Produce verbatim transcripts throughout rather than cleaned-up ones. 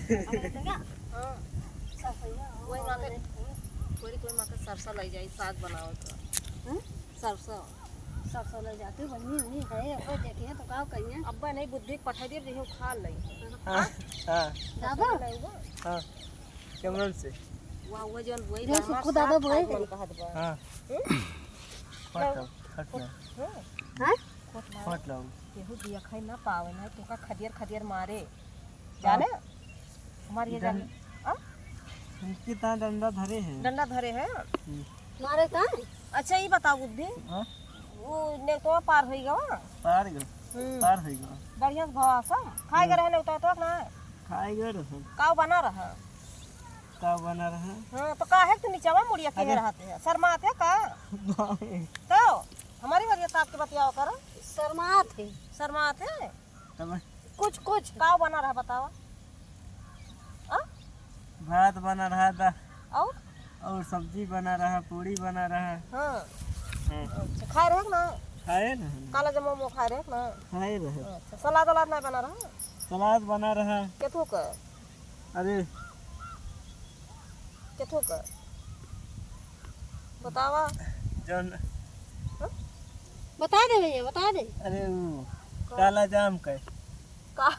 हाँ। सरसैया, हाँ, वही माँ के, हाँ। बोली कोई माँ के सरसों लइ जाई, साग बनावे का। हम्म? सरसों। सरसों लइ जाती, वही, वही है, अब देखिए तो का कहिए। अब्बा नहीं, बुद्धि पठा दिए, जइहे खा लई। हाँ, हाँ। दादा? सरसों लइ हुआ? हाँ। कैमरन से। वाह, वो जौन वही जो गाना सुखू दादा साग बोए खाए के मन कहत बा। हाँ। हम्म? फट लो, फट लो। हाँ? हाँ? फट लो। केहू दिया खाई ना पावे ना, तोका खदियर खदियर मारे। हाँ। जाने? हमार ये डं-, जाने, हाँ? उनके ता डंडा धरे हैं। डंडा धरे हैं? हम्म। मारे का? अच्छा, ये बताओ बुद्धि। हाँ? वो नेउतवा पार होई गवा? पार गवा। हम्म। पार होई गवा। बढ़िया से भवा सब? खाए गए हम्म। रहे नेउतवा तो ना? खाए गए रहे। काव बना रहा? काव बना रहा? हाँ, तो काहे तू नीचवा मुड़िया के अरे। रहते हैं? शर्मात है का? नहीं। तो हमारी बार ये ताप के बतियाओ करो। शर्मात है। शर्मात है? तब कुछ, कुछ। काव बना रहा बतावा? आ? भात बना रहा था। और? और सब्जी बना रहा, पूड़ी बना रहा। हाँ। हाँ। अच्छा, खाए रहे ना? खाए ना। काला जामुन वो खाए रहे ना? खाए रहे। अच्छा, सलाद वलाद ना बना रहा? सलाद बना रहा। केथू का? अरे। केथू का? बतावा। जौन हाँ? बता दे भैया, बता दे। अरे वो का? काला जाम का। का?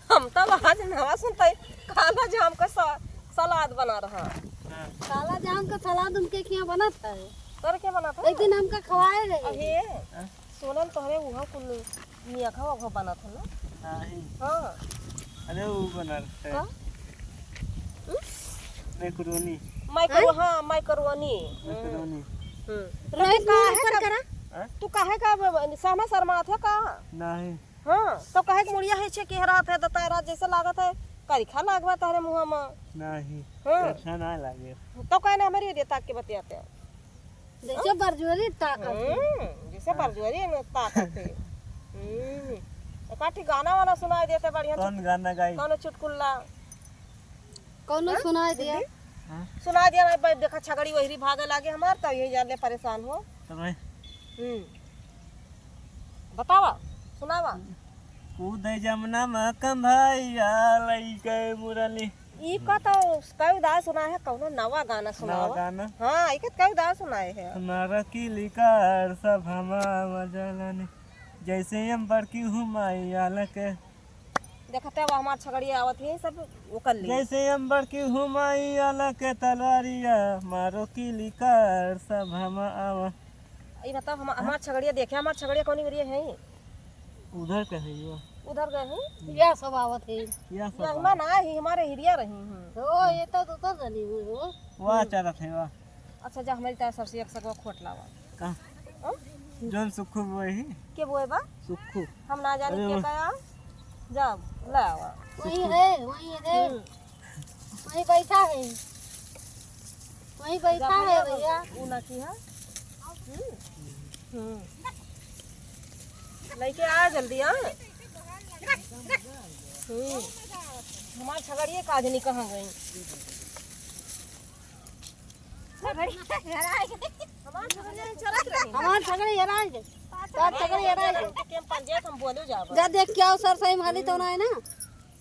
हम तब आज नवा सुनते काला जाम का सा-, सलाद बना रहा। हाँ। काला जाम का सलाद उनके किहाँ बनत है। तोरे के बनत है? एक दिन हमका खवाए रहे। अहे, हाँ? सोनल तोहरे उहाँ कुल मियाँ खा उहाँ बनत है ना? नहीं। हाँ। अरे वो बनत है। का? हम्म? मैक्रोनी। माइक्रो-, हैं? हाँ, मैक्रोनी। मैक्रोनी। हम्म। तो रोहित तू काहे मुंह ऊपर का, करा। हाँ? तू काहे का ब-, ब-, सामने शर्मात है का? नहीं। हाँ, तो कहे के मुड़िया है छे केहरात है, दतारात जैसे लागत है, करिखा लागवा तहरे मुँह में। नहीं, हाँ। अच्छा ना लागे। तो कहने हमारी ओरिया ताक के बतियाते हैं। जैसे बरजुअरी ताकत है। हम्म, जैसे हाँ। बरजुअरी में ताकत है। हम्म, तो काठी गाना वाना सुनाई देते बढ़िया। कौन गाना गाई? कौनो चुटकुल्ला। कौनो हाँ? सुनाई दिया। दीदी? हाँ? सुनाई दिया, भाई, देखा छगड़ी वहिरी भागे लागे हमार, तो यही जान ले परेशान हो। तो भाई? हम्म। बतावा, सुनावा। कूदे जमुना में कंधैया लइके मुरली। ई का तो कई उदास सुना है, कौनो नवा गाना नवा सुनावा। गाना? हाँ, ई का कई उदास सुनाए है। हमारा किलिकार सब हमारा जलानी, जैसे हम बड़की हूँ माई आला के। देखते अब हमार छगड़िया आवत है, सब ओकर लिए। जैसे हम बड़की हूँ माई आला के तलवारिया, मारो किलिकार सब हम आवा। ई बताओ, हम, हाँ? हमार छगड़िया देखे, हमार छगड़िया कौनी ओरिया है? उधर के है यो। उधर गए हैं? या सब आवत है। या सब या आवत। इमा ना ही, हमारे हिरिया रही हैं। ओ, ये तो दोसर जनी हुई हो। वाह, हम्म। चलत है, वाह। अच्छा, जा, हमारी तरफ से एक सगवा खोट लावा। का? हाँ? जौन सुक्खू बोए ही। के बोए बा? सुक्खू। हम ना जानी अरे के वाह। कहा। जा, ले आवा। वही है, वही है। हम्म। वही बैठा है, वही बैठा जा है भैया, भैया। ऊ ना की है। हम्म। हम्म। लइके आ जल्दी, हाँ। हम्म। हमार छगड़िए का आज नहीं कहाँ गई। छगड़ी हेराय गई। हमार छगड़ी चरत रही। हमार छगड़ी हेराय गई। तोर छगड़ी हेराय गई। के हम पंचायत हम बोले जाब। जा देख के आओ, सरसई में हाली तो ना है ना।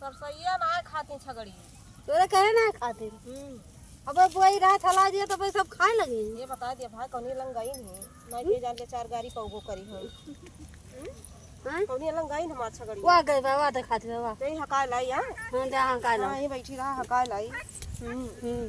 सरसइया ना खाती छगड़ी। तोरे कहे ना खाती। हम्म। अब बोई रहा चला दिया तो भाई सब खाए लगे। ये बता दिया भाई, कौनी लंग गई नहीं। नहीं के जान के चार गाड़ी कौगो करी हम। हाँ? कौनी लंग गई हमार छगड़ी। वाह गई बा, वाह देखाती बा, वाह। यही हकाय लाई, हाँ? हाँ, जा हकाय लाई। हाँ, यही बैठी रहा, हकाय लाई। हम्म। हम्म।